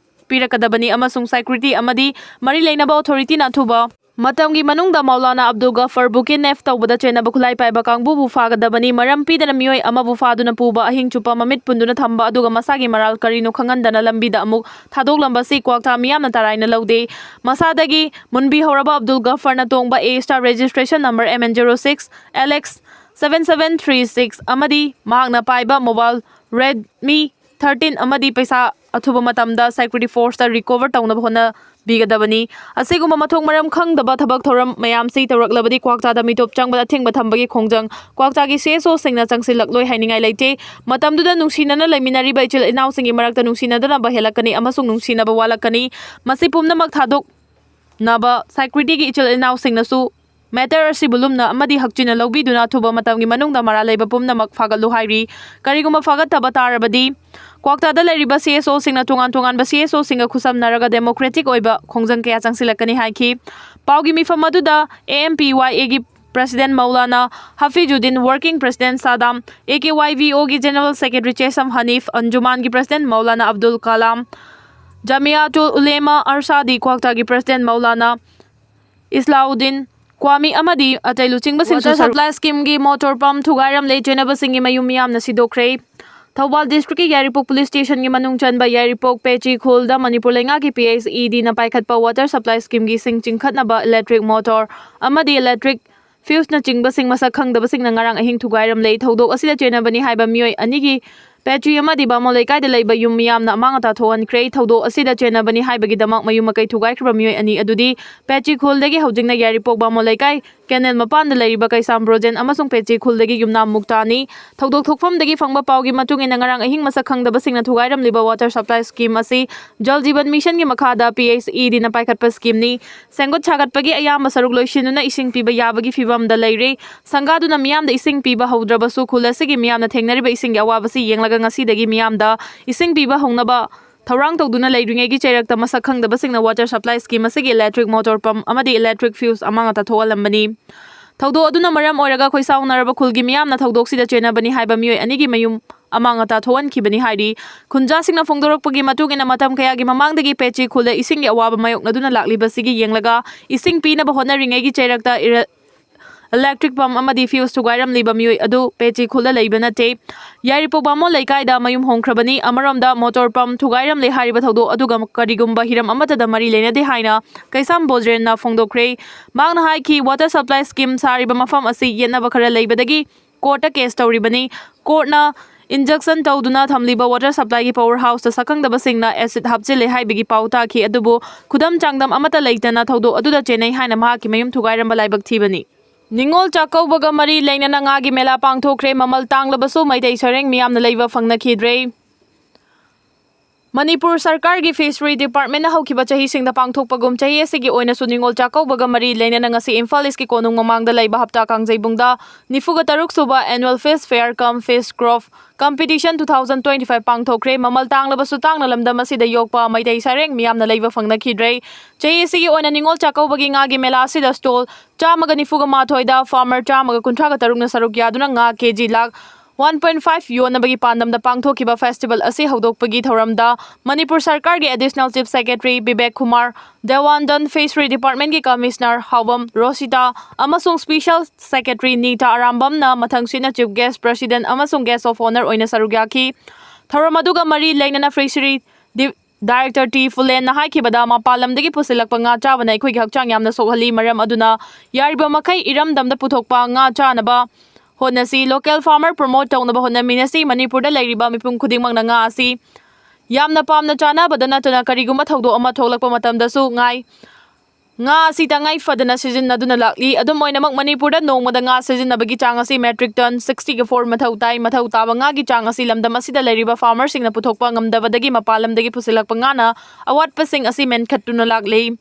ꯄꯤꯔꯛꯀꯗꯕꯅꯤ ꯑꯃꯁꯨꯡ ꯁꯦꯀ꯭ꯌꯨꯔꯤꯇꯤ ꯑꯃꯗꯤ ꯃꯔꯤ ꯂꯩꯅꯕ ꯑꯣꯊꯣꯔꯤꯇꯤꯅ ꯑꯊꯨꯕ ꯃꯇꯝꯒꯤ ꯃꯅꯨꯡꯗ ꯃꯧꯂꯥꯅꯥ ꯑꯕꯗꯨꯜ ꯒꯐꯔꯕꯨ ꯀꯤꯗꯅꯦꯞ ꯇꯧꯕꯗ ꯆꯦꯟꯅꯕ ꯈꯨꯠꯂꯥꯏ ꯄꯥꯏꯕ ꯀꯥꯡꯕꯨꯕꯨ ꯐꯥꯒꯗꯕꯅꯤ꯫ ꯃꯔꯝ ꯄꯤꯗꯅ ꯃꯤꯑꯣꯏ ꯑꯃꯕꯨ ꯐꯥꯗꯨꯅ ꯄꯨꯕ, ꯑꯍꯤꯡ ꯆꯨꯞꯄ ꯃꯃꯤꯠ ꯄꯨꯟꯗꯨꯅ ꯊꯝꯕ, ꯑꯗꯨꯒ ꯃꯁꯥꯒꯤ ꯃꯔꯥꯜ ꯀꯔꯤꯅꯣ ꯈꯪꯍꯟꯗꯅ ꯂꯝꯕꯤꯗ ꯑꯃꯨꯛ ꯊꯥꯗꯣꯛꯂꯝꯕꯁꯤ ꯀ꯭ꯋꯥꯛꯇꯥ ꯃꯤꯌꯥꯝꯅ ꯇꯔꯥꯏꯅ ꯂꯧꯗꯦ꯫ ꯃꯁꯥꯗꯒꯤ ꯃꯨꯟꯕꯤꯍꯧꯔꯕ ꯑꯕꯗꯨꯜ ꯒꯐꯔꯅ ꯇꯣꯡꯕ A star registration number M N zero six L X seven seven three six ꯑꯃꯗꯤ ꯃꯍꯥꯛꯅ ꯄꯥꯏꯕ mobile Redmi thirteen ꯑꯃꯗꯤ ꯄꯩꯁꯥ ꯑꯊꯨꯕ ꯃꯇꯝꯗ ꯁꯦꯀ꯭ꯌꯨꯔꯤꯇꯤ ꯐꯣꯔꯁꯇ ꯔꯤꯀꯣꯚꯔ ꯇꯧꯅꯕ ꯍꯣꯠꯅꯕꯤꯒꯗꯕꯅꯤ꯫ ꯑꯁꯤꯒꯨꯝꯕ ꯃꯊꯣꯡ ꯃꯔꯝ ꯈꯪꯗꯕ ꯊꯕꯛ ꯊꯧꯔꯝ ꯃꯌꯥꯝꯁꯤ ꯇꯧꯔꯛꯂꯕꯗꯤ ꯀ꯭ꯋꯥꯛꯇꯥꯗ ꯃꯤꯇꯣꯞ ꯆꯪꯕꯗ ꯑꯊꯤꯡꯕ ꯊꯝꯕꯒꯤ ꯈꯣꯡꯖꯪ ꯀ꯭ꯋꯥꯛꯇꯥꯒꯤ C S Oꯁꯤꯡꯅ ꯆꯪꯁꯤꯜꯂꯛꯂꯣꯏ ꯍꯥꯏꯅꯤꯡꯉꯥꯏ ꯂꯩꯇꯦ꯫ ꯃꯇꯝꯗꯨꯗ ꯅꯨꯡꯁꯤꯅꯅ ꯂꯩꯃꯤꯟꯅꯔꯤꯕ ꯏꯆꯤꯜ ꯏꯅꯥꯎꯁꯤꯡꯒꯤ ꯃꯔꯛꯇ ꯅꯨꯡꯁꯤꯅꯗꯅꯕ ꯍꯦꯜꯂꯛꯀꯅꯤ ꯑꯃꯁꯨꯡ ꯅꯨꯡꯁꯤꯅꯕ ꯋꯥꯠꯂꯛꯀꯅꯤ꯫ ꯃꯁꯤ ꯄꯨꯝꯅꯃꯛ ꯊꯥꯗꯣꯛꯅꯕ ꯁꯦꯀ꯭ꯌꯨꯔꯤꯇꯤꯒꯤ ꯏꯆꯤꯜ ꯏꯅꯥꯎꯁꯤꯡꯅꯁꯨ ꯃꯦꯇꯔ ꯑꯁꯤꯕꯨ ꯂꯨꯝꯅ ꯑꯃꯗꯤ ꯍꯛꯆꯤꯟꯅ ꯂꯧꯕꯤꯗꯨꯅ ꯑꯊꯨꯕ ꯃꯇꯝꯒꯤ ꯃꯅꯨꯡꯗ ꯃꯔꯥꯜ ꯂꯩꯕ ꯄꯨꯝꯅꯃꯛ ꯐꯥꯒꯠꯂꯨ ꯍꯥꯏꯔꯤ꯫ ꯀꯔꯤꯒꯨꯝꯕ ꯐꯥꯒꯠꯇꯕ ꯇꯥꯔꯕꯗꯤ ꯀ꯭ꯋꯥꯛꯇꯥꯗ ꯂꯩꯔꯤꯕ C S Oꯁꯤꯡꯅ ꯇꯣꯉꯥꯟ ꯇꯣꯉꯥꯟꯕ C S Oꯁꯤꯡꯒ ꯈꯨꯠꯁꯝꯅꯔꯒ ꯗꯦꯃꯣꯀ꯭ꯔꯦꯇꯤꯛ ꯑꯣꯏꯕ ꯈꯣꯡꯖꯪ ꯀꯌꯥ ꯆꯪꯁꯤꯜꯂꯛꯀꯅꯤ ꯍꯥꯏꯈꯤ꯫ ꯄꯥꯎꯒꯤ ꯃꯤꯐꯝ ꯑꯗꯨꯗ A M P Y Aꯒꯤ President Maulana ꯍꯐꯤꯖꯨꯗꯤꯟ, Working President ꯁꯥꯗꯥꯝ, A K Y V Oꯒꯤ General Secretary ꯆꯦꯁꯝ ꯍꯅꯤꯐ, ꯑꯟꯖꯨꯃꯥꯟꯒꯤ President Maulana Abdul Kalam, ꯖꯥꯃꯤꯌꯥꯇꯨꯜ ꯎꯂꯦꯃꯥ ꯑꯔꯁꯥꯗꯤ ꯀ꯭ꯋꯥꯛꯇꯥꯒꯤ President Maulana ꯏꯁꯂꯥꯎꯗꯤꯟ ꯀ꯭ꯋꯥꯃꯤ ꯑꯃꯗꯤ ꯑꯇꯩ ꯂꯨꯆꯤꯡꯕꯁꯤꯡꯁꯨ Water Supply Schemeꯒꯤ motor pump ꯊꯨꯒꯥꯏꯔꯝꯂꯦ꯫ ꯆꯦꯟꯅꯕꯁꯤꯡꯒꯤ ꯃꯌꯨꯝ ꯃꯤꯌꯥꯝꯅ ꯁꯤꯗꯣꯛꯈ꯭ꯔꯦ꯫ ꯊꯧꯕꯥꯜ districtꯀꯤ ꯌꯥꯏꯔꯤꯄꯣꯛ police stationꯒꯤ ꯃꯅꯨꯡ ꯆꯟꯕ ꯌꯥꯏꯔꯤꯄꯣꯛ ꯄꯦꯆꯤ ꯈꯨꯜꯗ ꯃꯅꯤꯄꯨꯔ ꯂꯩꯉꯥꯛꯀꯤ P S E Dꯅ ꯄꯥꯏꯈꯠꯄ water supply schemeꯒꯤ ꯏꯁꯤꯡ ꯆꯤꯡꯈꯠꯅꯕ electric motor ꯑꯃꯗꯤ electric fuseꯅꯆꯤꯡꯕꯁꯤꯡ ꯃꯁꯛ ꯈꯪꯗꯕꯁꯤꯡꯅ ꯉꯔꯥꯡ ꯑꯍꯤꯡ ꯊꯨꯒꯥꯏꯔꯝꯂꯦ꯫ ꯊꯧꯗꯣꯛ ꯑꯁꯤꯗ ꯆꯦꯟꯅꯕꯅꯤ ꯍꯥꯏꯕ ꯃꯤꯑꯣꯏ ꯑꯅꯤꯒꯤ ꯄꯦꯆꯤ ꯑꯃꯗꯤ ꯕꯥꯃꯣꯟ ꯂꯩꯀꯥꯏꯗ ꯂꯩꯕ ꯌꯨꯝ ꯃꯤꯌꯥꯝꯅ ꯑꯃꯥꯡ ꯑꯇꯥ ꯊꯣꯛꯍꯟꯈ꯭ꯔꯦ꯫ ꯊꯧꯗꯣꯛ ꯑꯁꯤꯗ ꯆꯦꯟꯅꯕꯅꯤ ꯍꯥꯏꯕꯒꯤꯗꯃꯛ ꯃꯌꯨꯝ ꯃꯀꯩ ꯊꯨꯒꯥꯏꯈ꯭ꯔꯕ ꯃꯤꯑꯣꯏ ꯑꯅꯤ ꯑꯗꯨꯗꯤ ꯄꯦꯆꯤ ꯈꯨꯜꯗꯒꯤ ꯍꯧꯖꯤꯛꯅ ꯌꯥꯏꯔꯤꯄꯣꯛ ꯕꯥꯃꯣꯟ ꯂꯩꯀꯥꯏ ꯀꯦꯅꯦꯜ ꯃꯄꯥꯟꯗ ꯂꯩꯔꯤꯕ ꯀꯩꯁꯥꯝ ꯕ꯭ꯔꯣꯖꯦꯟ ꯑꯃꯁꯨꯡ ꯄꯦꯆꯤ ꯈꯨꯜꯗꯒꯤ ꯌꯨꯝꯅꯥꯝ ꯃꯨꯛꯇꯥꯅꯤ꯫ ꯊꯧꯗꯣꯛ ꯊꯣꯛꯐꯝꯗꯒꯤ ꯐꯪꯕ ꯄꯥꯎꯒꯤ ꯃꯇꯨꯡ ꯏꯟꯅ, ꯉꯔꯥꯡ ꯑꯍꯤꯡ ꯃꯁꯛ ꯈꯪꯗꯕꯁꯤꯡꯅ ꯊꯨꯒꯥꯏꯔꯝꯂꯤꯕ water supply scheme ꯑꯁꯤ ꯖꯜ ꯖꯤꯕꯟ ꯃꯤꯁꯟꯒꯤ ꯃꯈꯥꯗ ꯄꯤ ꯑꯩꯆ ꯏ ꯗꯤꯅ ꯄꯥꯏꯈꯠꯄ schemeꯅꯤ꯫ ꯁꯦꯝꯒꯠ ꯁꯥꯒꯠꯄꯒꯤ ꯑꯌꯥꯝꯕ ꯁꯔꯨꯛ ꯂꯣꯏꯁꯤꯟꯗꯨꯅ ꯏꯁꯤꯡ ꯄꯤꯕ ꯌꯥꯕꯒꯤ ꯐꯤꯕꯝꯗ ꯂꯩꯔꯦ꯫ ꯁꯪꯒꯥꯗꯨꯅ ꯃꯤꯌꯥꯝꯗ ꯏꯁꯤꯡ ꯄꯤꯕ ꯍꯧꯗ꯭ꯔꯕꯁꯨ, ꯈꯨꯜ ꯑꯁꯤꯒꯤ ꯃꯤꯌꯥꯝꯅ ꯊꯦꯡꯅꯔꯤꯕ ꯏꯁꯤꯡꯒꯤ ꯑꯋꯥꯕꯁꯤ ꯌꯦꯡꯂꯒ, ꯉꯁꯤꯗꯒꯤ ꯃꯤꯌꯥꯝꯗ ꯏꯁꯤꯡ ꯄꯤꯕ ꯍꯧꯅꯕ ꯊꯧꯔꯥꯡ ꯇꯧꯗꯨꯅ ꯂꯩꯔꯤꯉꯩꯒꯤ ꯆꯩꯔꯛꯇ, ꯃꯁꯛ ꯈꯪꯗꯕꯁꯤꯡꯅ water supply scheme ꯑꯁꯤꯒꯤ electric motor pump ꯑꯃꯗꯤ electric fuse ꯑꯃꯥꯡ ꯑꯇꯥ ꯊꯣꯛꯍꯜꯂꯝꯕꯅꯤ꯫ ꯊꯧꯗꯣꯛ ꯑꯗꯨꯅ ꯃꯔꯝ ꯑꯣꯏꯔꯒ ꯈꯣꯏꯁꯥꯎꯅꯔꯕ ꯈꯨꯜꯒꯤ ꯃꯤꯌꯥꯝꯅ ꯊꯧꯗꯣꯛꯁꯤꯗ ꯆꯦꯟꯅꯕꯅꯤ ꯍꯥꯏꯕ ꯃꯤꯑꯣꯏ ꯑꯅꯤꯒꯤ ꯃꯌꯨꯝ ꯑꯃꯥꯡ ꯑꯇꯥ ꯊꯣꯛꯍꯟꯈꯤꯕꯅꯤ ꯍꯥꯏꯔꯤ꯫ ꯈꯨꯟꯖꯥꯁꯤꯡꯅ ꯐꯣꯡꯗꯣꯔꯛꯄꯒꯤ ꯃꯇꯨꯡ ꯏꯟꯅ, ꯃꯇꯝ ꯀꯌꯥꯒꯤ ꯃꯃꯥꯡꯗꯒꯤ ꯄꯦꯆꯤ ꯈꯨꯜꯗ ꯏꯁꯤꯡꯒꯤ ꯑꯋꯥꯕ ꯃꯥꯌꯣꯛꯅꯗꯨꯅ ꯂꯥꯛꯂꯤꯕꯁꯤꯒꯤ ꯌꯦꯡꯂꯒ, ꯏꯁꯤꯡ ꯄꯤꯅꯕ ꯍꯣꯠꯅꯔꯤꯉꯩꯒꯤ ꯆꯩꯔꯛꯇ ꯏꯔ-, electric pump ꯑꯃꯗꯤ fuse ꯊꯨꯒꯥꯏꯔꯝꯂꯤꯕ ꯃꯤꯑꯣꯏ ꯑꯗꯨ ꯄꯦꯆꯤ ꯈꯨꯜꯗ ꯂꯩꯕ ꯅꯠꯇꯦ꯫ ꯌꯥꯏꯔꯤꯄꯣꯛ ꯕꯥꯃꯣꯟ ꯂꯩꯀꯥꯏꯗ ꯃꯌꯨꯝ ꯍꯣꯡꯈ꯭ꯔꯕꯅꯤ꯫ ꯑꯃꯔꯣꯝꯗ, motor pump ꯊꯨꯒꯥꯏꯔꯝꯂꯦ ꯍꯥꯏꯔꯤꯕ ꯊꯧꯗꯣꯛ ꯑꯗꯨꯒ ꯀꯔꯤꯒꯨꯝꯕ ꯍꯤꯔꯝ ꯑꯃꯠꯇꯗ ꯃꯔꯤ ꯂꯩꯅꯗꯦ ꯍꯥꯏꯅ ꯀꯩꯁꯥꯝ ꯕ꯭ꯔꯣꯖꯦꯟꯅ ꯐꯣꯡꯗꯣꯛꯈ꯭ꯔꯦ꯫ ꯃꯍꯥꯛꯅ ꯍꯥꯏꯈꯤ, water supply scheme ꯁꯥꯔꯤꯕ ꯃꯐꯝ ꯑꯁꯤ ꯌꯦꯠꯅꯕ ꯈꯔ ꯂꯩꯕꯗꯒꯤ courtꯇ case ꯇꯧꯔꯤꯕꯅꯤ꯫ Courtꯅ injunction ꯇꯧꯗꯨꯅ ꯊꯝꯂꯤꯕ water supplyꯒꯤ power houseꯇ ꯁꯛꯈꯪꯗꯕꯁꯤꯡꯅ acid ꯍꯥꯞꯆꯤꯜꯂꯦ ꯍꯥꯏꯕꯒꯤ ꯄꯥꯎ ꯇꯥꯈꯤ, ꯑꯗꯨꯕꯨ ꯈꯨꯗꯝ ꯆꯥꯡꯗꯝ ꯑꯃꯠꯇ ꯂꯩꯇꯅ ꯊꯧꯗꯣꯛ ꯑꯗꯨꯗ ꯆꯦꯟꯅꯩ ꯍꯥꯏꯅ ꯃꯍꯥꯛꯀꯤ ꯃꯌꯨꯝ ꯊꯨꯒꯥꯏꯔꯝꯕ ꯂꯥꯏꯕꯛ ꯊꯤꯕꯅꯤ꯫ ꯅꯤꯉꯣꯜ ꯆꯥꯛꯀꯧꯕꯒ ꯃꯔꯤ ꯂꯩꯅꯅ ꯉꯥꯒꯤ ꯃꯦꯂꯥ ꯄꯥꯡꯊꯣꯛꯈ꯭ꯔꯦ꯫ ꯃꯃꯜ ꯇꯥꯡꯂꯕꯁꯨ ꯃꯩꯇꯩ ꯁꯔꯦꯡ ꯃꯤꯌꯥꯝꯅ ꯂꯩꯕ ꯐꯪꯅꯈꯤꯗ꯭ꯔꯦ꯫ ꯃꯅꯤꯄꯨꯔ ꯁꯔꯀꯥꯔꯒꯤ Fishery Departmentꯅ ꯍꯧꯈꯤꯕ ꯆꯍꯤꯁꯤꯡꯗ ꯄꯥꯡꯊꯣꯛꯄꯒꯨꯝ, ꯆꯍꯤ ꯑꯁꯤꯒꯤ ꯑꯣꯏꯅꯁꯨ ꯅꯤꯉꯣꯜ ꯆꯥꯛꯀꯧꯕꯒ ꯃꯔꯤ ꯂꯩꯅꯅ ꯉꯁꯤ ꯏꯝꯐꯥꯜ ꯏꯁꯀꯤ ꯀꯣꯅꯨꯡ ꯃꯃꯥꯡꯗ ꯂꯩꯕ ꯍꯞꯇꯥ ꯀꯥꯡꯖꯩꯕꯨꯡꯗ ꯅꯤꯐꯨꯒ ꯇꯔꯨꯛ ꯁꯨꯕ Annual Fish Fair cum Fish Craft Competition two thousand twenty five ꯄꯥꯡꯊꯣꯛꯈ꯭ꯔꯦ꯫ ꯃꯃꯜ ꯇꯥꯡꯂꯕꯁꯨ ꯇꯥꯡꯅ ꯂꯝꯗꯝ ꯑꯁꯤꯗ ꯌꯣꯛꯄ ꯃꯩꯇꯩ ꯁꯔꯦꯡ ꯃꯤꯌꯥꯝꯅ ꯂꯩꯕ ꯐꯪꯅꯈꯤꯗ꯭ꯔꯦ꯫ ꯆꯍꯤ ꯑꯁꯤꯒꯤ ꯑꯣꯏꯅ ꯅꯤꯉꯣꯜ ꯆꯥꯛꯀꯧꯕꯒꯤ ꯉꯥꯒꯤ ꯃꯦꯂꯥ ꯑꯁꯤꯗ stall ꯆꯥꯝꯃꯒ ꯅꯤꯐꯨꯒ ꯃꯥꯊꯣꯏꯗ farmer ꯆꯥꯝꯃꯒ ꯀꯨꯟꯊ꯭ꯔꯥꯒ ꯇꯔꯨꯛꯅ ꯁꯔꯨꯛ ꯌꯥꯗꯨꯅ ꯉꯥ K G lakh one point five ꯌꯣꯟꯅꯕꯒꯤ ꯄꯥꯟꯗꯝꯗ ꯄꯥꯡꯊꯣꯛꯈꯤꯕ festival ꯑꯁꯤ ꯍꯧꯗꯣꯛꯄꯒꯤ ꯊꯧꯔꯝꯗ ꯃꯅꯤꯄꯨꯔ ꯁꯔꯀꯥꯔꯒꯤ Additional Chief Secretary Bibek Kumar ꯗꯦꯋꯥꯟꯗꯟ, Fishery Departmentꯀꯤ Commissioner ꯍꯥꯎꯕꯝ ꯔꯣꯁꯤꯇꯥ ꯑꯃꯁꯨꯡ Special Secretary Nita ꯑꯔꯥꯝꯕꯝꯅ ꯃꯊꯪꯁꯤꯠꯅ Chief Guest, President ꯑꯃꯁꯨꯡ Guest of Honour ꯑꯣꯏꯅ ꯁꯔꯨꯛ ꯌꯥꯈꯤ꯫ ꯊꯧꯔꯝ ꯑꯗꯨꯒ ꯃꯔꯤ ꯂꯩꯅꯅ Fishery Di-, Director ꯇꯤ ꯐꯨꯂꯦꯟꯅ ꯍꯥꯏꯈꯤꯕꯗ, ꯃꯄꯥꯟ ꯂꯝꯗꯒꯤ ꯄꯨꯁꯤꯜꯂꯛꯄ ꯉꯥ ꯆꯥꯕꯅ ꯑꯩꯈꯣꯏꯒꯤ ꯍꯛꯆꯥꯡ ꯌꯥꯝꯅ ꯁꯣꯛꯍꯜꯂꯤ꯫ ꯃꯔꯝ ꯑꯗꯨꯅ ꯌꯥꯔꯤꯕ ꯃꯈꯩ ꯏꯔꯝꯗꯝꯗ ꯄꯨꯊꯣꯛꯄ ꯉꯥ ꯆꯥꯅꯕ ꯍꯣꯠꯅꯁꯤ꯫ Local farmer promote ꯇꯧꯅꯕ ꯍꯣꯠꯅꯃꯤꯟꯅꯁꯤ꯫ ꯃꯅꯤꯄꯨꯔꯗ ꯂꯩꯔꯤꯕ ꯃꯤꯄꯨꯝ ꯈꯨꯗꯤꯡꯃꯛꯅ ꯉꯥ ꯑꯁꯤ ꯌꯥꯝꯅ ꯄꯥꯝꯅ ꯆꯥꯅꯕꯗ ꯅꯠꯇꯅ, ꯀꯔꯤꯒꯨꯝꯕ ꯊꯧꯗꯣꯛ ꯑꯃ ꯊꯣꯛꯂꯛꯄ ꯃꯇꯝꯗꯁꯨ ꯉꯥꯏ ꯉꯥ ꯑꯁꯤ ꯇꯉꯥꯏ ꯐꯗꯅ ꯁꯤꯖꯤꯟꯅꯗꯨꯅ ꯂꯥꯛꯂꯤ꯫ ꯑꯗꯨꯝ ꯑꯣꯏꯅꯃꯛ, ꯃꯅꯤꯄꯨꯔꯗ ꯅꯣꯡꯃꯗ ꯉꯥ ꯁꯤꯖꯤꯟꯅꯕꯒꯤ ꯆꯥꯡ ꯑꯁꯤ metric ton sixty-four ꯃꯊꯧ ꯇꯥꯏ꯫ ꯃꯊꯧ ꯇꯥꯕ ꯉꯥꯒꯤ ꯆꯥꯡ ꯑꯁꯤ ꯂꯝꯗꯝ ꯑꯁꯤꯗ ꯂꯩꯔꯤꯕ farmerꯁꯤꯡꯅ ꯄꯨꯊꯣꯛꯄ ꯉꯝꯗꯕꯗꯒꯤ ꯃꯄꯥꯟ ꯂꯝꯗꯒꯤ ꯄꯨꯁꯤꯜꯂꯛꯄ ꯉꯥꯅ ꯑꯋꯥꯠꯄꯁꯤꯡ ꯑꯁꯤ ꯃꯦꯟꯈꯠꯇꯨꯅ ꯂꯥꯛꯂꯤ꯫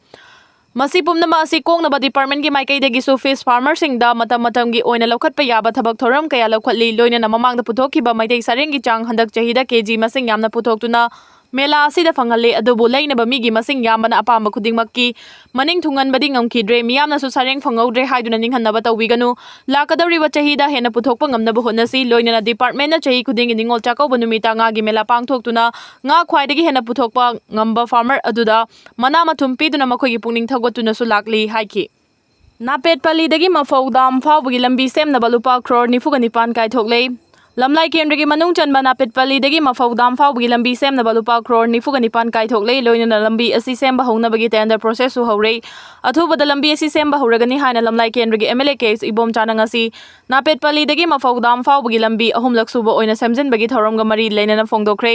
ꯃꯁꯤ ꯄꯨꯝꯅꯃꯛ ꯑꯁꯤ ꯀꯣꯛꯅꯕ departmentꯀꯤ ꯃꯥꯏꯀꯩꯗꯒꯤꯁꯨ fish farmerꯁꯤꯡꯗ ꯃꯇꯝ ꯃꯇꯝꯒꯤ ꯑꯣꯏꯅ ꯂꯧꯈꯠꯄ ꯌꯥꯕ ꯊꯕꯛ ꯊꯧꯔꯝ ꯀꯌꯥ ꯂꯧꯈꯠꯂꯤ꯫ ꯂꯣꯏꯅꯅ ꯃꯃꯥꯡꯗ ꯄꯨꯊꯣꯛꯈꯤꯕ ꯃꯩꯇꯩ ꯁꯔꯦꯡꯒꯤ ꯆꯥꯡ ꯍꯟꯗꯛ ꯆꯍꯤꯗ KG ꯃꯁꯤꯡ ꯌꯥꯝꯅ ꯄꯨꯊꯣꯛꯇꯨꯅ ꯃꯦꯂꯥ ꯑꯁꯤꯗ ꯐꯪꯍꯜꯂꯤ꯫ ꯑꯗꯨꯕꯨ ꯂꯩꯅꯕ ꯃꯤꯒꯤ ꯃꯁꯤꯡ ꯌꯥꯝꯕꯅ ꯑꯄꯥꯝꯕ ꯈꯨꯗꯤꯡꯃꯛꯀꯤ ꯃꯅꯤꯡ ꯊꯨꯡꯍꯟꯕꯗꯤ ꯉꯝꯈꯤꯗ꯭ꯔꯦ꯫ ꯃꯤꯌꯥꯝꯅꯁꯨ ꯁꯔꯦꯡ ꯐꯪꯍꯧꯗ꯭ꯔꯦ ꯍꯥꯏꯗꯨꯅ ꯅꯤꯡꯍꯟꯅꯕ ꯇꯧꯕꯤꯒꯅꯨ꯫ ꯂꯥꯛꯀꯗꯧꯔꯤꯕ ꯆꯍꯤꯗ ꯍꯦꯟꯅ ꯄꯨꯊꯣꯛꯄ ꯉꯝꯅꯕ ꯍꯣꯠꯅꯁꯤ꯫ ꯂꯣꯏꯅꯅ departmentꯅ ꯆꯍꯤ ꯈꯨꯗꯤꯡꯒꯤ ꯅꯤꯉꯣꯜ ꯆꯥꯛꯀꯧꯕ ꯅꯨꯃꯤꯠꯇ ꯉꯥꯒꯤ ꯃꯦꯂꯥ ꯄꯥꯡꯊꯣꯛꯇꯨꯅ ꯉꯥ ꯈ꯭ꯋꯥꯏꯗꯒꯤ ꯍꯦꯟꯅ ꯄꯨꯊꯣꯛꯄ ꯉꯝꯕ farmer ꯑꯗꯨꯗ ꯃꯅꯥ ꯃꯊꯨꯝ ꯄꯤꯗꯨꯅ ꯃꯈꯣꯏꯒꯤ ꯄꯨꯛꯅꯤꯡ ꯊꯧꯒꯠꯇꯨꯅꯁꯨ ꯂꯥꯛꯂꯤ ꯍꯥꯏꯈꯤ꯫ ꯅꯥꯄꯦꯠꯄꯜꯂꯤꯗꯒꯤ ꯃꯐꯧ dam ꯐꯥꯎꯕꯒꯤ ꯂꯝꯕꯤ ꯁꯦꯝꯅꯕ ꯂꯨꯄꯥ crore ꯅꯤꯐꯨꯒ ꯅꯤꯄꯥꯟ ꯀꯥꯏꯊꯣꯛꯂꯦ꯫ ꯂꯝꯂꯥꯏ ꯀꯦꯟꯗ꯭ꯔꯒꯤ ꯃꯅꯨꯡ ꯆꯟꯕ ꯅꯥꯄꯦꯠꯄꯜꯂꯤꯗꯒꯤ ꯃꯐꯧ dam ꯐꯥꯎꯕꯒꯤ ꯂꯝꯕꯤ ꯁꯦꯝꯅꯕ ꯂꯨꯄꯥ crore ꯅꯤꯐꯨꯒ ꯅꯤꯄꯥꯟ ꯀꯥꯏꯊꯣꯛꯂꯦ꯫ ꯂꯣꯏꯅꯅ ꯂꯝꯕꯤ ꯑꯁꯤ ꯁꯦꯝꯕ ꯍꯧꯅꯕꯒꯤ tender processꯁꯨ ꯍꯧꯔꯦ꯫ ꯑꯊꯨꯕꯗ ꯂꯝꯕꯤ ꯑꯁꯤ ꯁꯦꯝꯕ ꯍꯧꯔꯒꯅꯤ ꯍꯥꯏꯅ ꯂꯝꯂꯥꯏ ꯀꯦꯟꯗ꯭ꯔꯒꯤ MLA ꯀꯦ ꯑꯦꯁ ꯏꯕꯣꯝꯆꯥꯅ ꯉꯁꯤ ꯅꯥꯄꯦꯠꯄꯜꯂꯤꯗꯒꯤ ꯃꯐꯧ dam ꯐꯥꯎꯕꯒꯤ ꯂꯝꯕꯤ ꯑꯍꯨꯝꯂꯛ ꯁꯨꯕ ꯑꯣꯏꯅ ꯁꯦꯝꯖꯤꯟꯕꯒꯤ ꯊꯧꯔꯝꯒ ꯃꯔꯤ ꯂꯩꯅꯅ ꯐꯣꯡꯗꯣꯛꯈ꯭ꯔꯦ꯫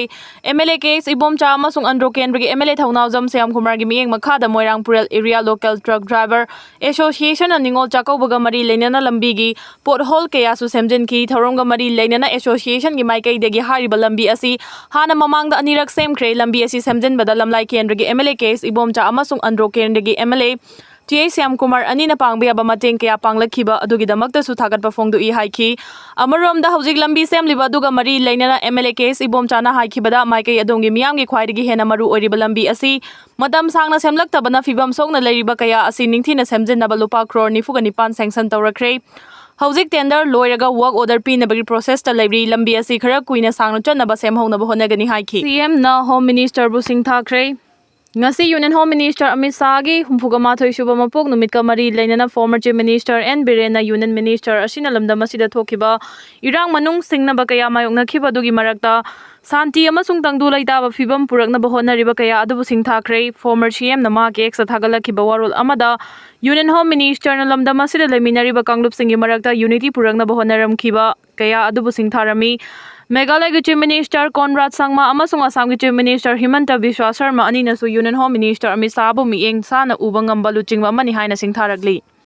MLA ꯀꯦ ꯑꯦꯁ ꯏꯕꯣꯝꯆꯥ ꯑꯃꯁꯨꯡ ꯑꯟꯗ꯭ꯔꯣ ꯀꯦꯟꯗ꯭ꯔꯒꯤ MLA ꯊꯧꯅꯥꯎꯖꯝ ꯁ꯭ꯌꯥꯝꯀꯨꯃꯥꯔꯒꯤ ꯃꯤꯠꯌꯦꯡ ꯃꯈꯥꯗ ꯃꯣꯏꯔꯥꯡ ꯄꯨꯔꯦꯜ area local truck driver associationꯅ ꯅꯤꯉꯣꯜ ꯆꯥꯛꯀꯧꯕꯒ ꯃꯔꯤ ꯂꯩꯅꯅ ꯂꯝꯕꯤꯒꯤ pothole ꯀꯌꯥꯁꯨ ꯁꯦꯝꯖꯤꯟꯈꯤ꯫ ꯊꯧꯔꯝꯒ ꯃꯔꯤ ꯂꯩꯅꯅ associationꯒꯤ ꯃꯥꯏꯀꯩꯗꯒꯤ ꯍꯥꯏꯔꯤꯕ ꯂꯝꯕꯤ ꯑꯁꯤ ꯍꯥꯟꯅ ꯃꯃꯥꯡꯗ ꯑꯅꯤꯔꯛ ꯁꯦꯝꯈ꯭ꯔꯦ꯫ ꯂꯝꯕꯤ ꯑꯁꯤ ꯁꯦꯝꯖꯤꯟꯕꯗ ꯂꯝꯂꯥꯏ ꯀꯦꯟꯗ꯭ꯔꯒꯤ MLA ꯀꯦ ꯑꯦꯁ ꯏꯕꯣꯝꯆꯥ ꯑꯃꯁꯨꯡ ꯑꯟꯗ꯭ꯔꯣ ꯀꯦꯟꯗ꯭ꯔꯒꯤ MLA ꯇꯤ ꯑꯩꯆ ꯁ꯭ꯌꯥꯝꯀꯨꯃꯥꯔ ꯑꯅꯤꯅ ꯄꯥꯡꯕ ꯌꯥꯕ ꯃꯇꯦꯡ ꯀꯌꯥ ꯄꯥꯡꯂꯛꯈꯤꯕ ꯑꯗꯨꯒꯤꯗꯃꯛꯇꯁꯨ ꯊꯥꯒꯠꯄ ꯐꯣꯡꯗꯣꯛꯏ ꯍꯥꯏꯈꯤ꯫ ꯑꯃꯔꯣꯝꯗ ꯍꯧꯖꯤꯛ ꯂꯝꯕꯤ ꯁꯦꯝꯂꯤꯕ ꯑꯗꯨꯒ ꯃꯔꯤ ꯂꯩꯅꯅ MLA ꯀꯦ ꯑꯦꯁ ꯏꯕꯣꯝꯆꯥꯅ ꯍꯥꯏꯈꯤꯕꯗ ꯃꯥꯏꯀꯩ ꯑꯗꯣꯝꯒꯤ ꯃꯤꯌꯥꯝꯒꯤ ꯈ꯭ꯋꯥꯏꯗꯒꯤ ꯍꯦꯟꯅ ꯃꯔꯨ ꯑꯣꯏꯔꯤꯕ ꯂꯝꯕꯤ ꯑꯁꯤ ꯃꯇꯝ ꯁꯥꯡꯅ ꯁꯦꯝꯂꯛꯇꯕꯅ ꯐꯤꯕꯝ ꯁꯣꯛꯅ ꯂꯩꯔꯤꯕ ꯀꯌꯥ ꯑꯁꯤ ꯅꯤꯡꯊꯤꯅ ꯁꯦꯝꯖꯤꯟꯅꯕ ꯂꯨꯄꯥ crore ꯅꯤꯐꯨꯒ ꯅꯤꯄꯥꯟ sanction ꯇꯧꯔꯛꯈ꯭ꯔꯦ꯫ ꯍꯧꯖꯤꯛ tender ꯂꯣꯏꯔꯒ work order ꯄꯤꯅꯕꯒꯤ processꯇ ꯂꯩꯔꯤ꯫ ꯂꯝꯕꯤ ꯑꯁꯤ ꯈꯔ ꯀꯨꯏꯅ ꯁꯥꯡꯅ ꯆꯠꯅꯕ ꯁꯦꯝꯍꯧꯅꯕ ꯍꯣꯠꯅꯒꯅꯤ ꯍꯥꯏꯈꯤ꯫ CMꯅ Home Ministerꯕꯨ ꯁꯤꯡꯊꯥꯈ꯭ꯔꯦ꯫ ꯉꯁꯤ Union Home Minister ꯑꯃꯤꯠ ꯁꯥꯍꯒꯤ ꯍꯨꯝꯐꯨꯒ ꯃꯥꯊꯣꯏ ꯁꯨꯕ ꯃꯄꯣꯛ ꯅꯨꯃꯤꯠꯀ ꯃꯔꯤ ꯂꯩꯅꯅ former Chief Minister ꯑꯦꯟ ꯕꯤꯔꯦꯟꯅ Union Minister ꯑꯁꯤꯅ ꯂꯝꯗꯝ ꯑꯁꯤꯗ ꯊꯣꯛꯈꯤꯕ ꯏꯔꯥꯡ ꯃꯅꯨꯡ ꯁꯤꯡꯅꯕ ꯀꯌꯥ ꯃꯥꯌꯣꯛꯅꯈꯤꯕ ꯑꯗꯨꯒꯤ ꯃꯔꯛꯇ ꯁꯥꯟꯇꯤ ꯑꯃꯁꯨꯡ ꯇꯪꯗꯨ ꯂꯩꯇꯥꯕ ꯐꯤꯕꯝ ꯄꯨꯔꯛꯅꯕ ꯍꯣꯠꯅꯔꯤꯕ ꯀꯌꯥ ꯑꯗꯨꯕꯨ ꯁꯤꯡꯊꯥꯈ꯭ꯔꯦ꯫ Former CMꯅ ꯃꯍꯥꯛꯀꯤ Xꯇ ꯊꯥꯒꯠꯂꯛꯈꯤꯕ ꯋꯥꯔꯣꯜ ꯑꯃꯗ Union Home Ministerꯅ ꯂꯝꯗꯝ ꯑꯁꯤꯗ ꯂꯩꯃꯤꯟꯅꯔꯤꯕ ꯀꯥꯡꯂꯨꯞꯁꯤꯡꯒꯤ ꯃꯔꯛꯇ unity ꯄꯨꯔꯛꯅꯕ ꯍꯣꯠꯅꯔꯝꯈꯤꯕ ꯀꯌꯥ ꯑꯗꯨꯕꯨ ꯁꯤꯡꯊꯥꯔꯝꯃꯤ꯫ ꯃꯦꯘꯥꯂꯌꯒꯤ Chief Minister Conrad Sangma ꯑꯃꯁꯨꯡ ꯑꯁꯥꯝꯒꯤ Chief Minister Himanta Biswa Sarma ꯑꯅꯤꯅꯁꯨ Union Home Minister Amit ꯁꯥꯍꯕꯨ ꯃꯤꯠꯌꯦꯡ ꯁꯥꯅ ꯎꯕ ꯉꯝꯕ ꯂꯨꯆꯤꯡꯕ ꯑꯃꯅꯤ ꯍꯥꯏꯅ ꯁꯤꯡꯊꯥꯔꯛꯂꯤ꯫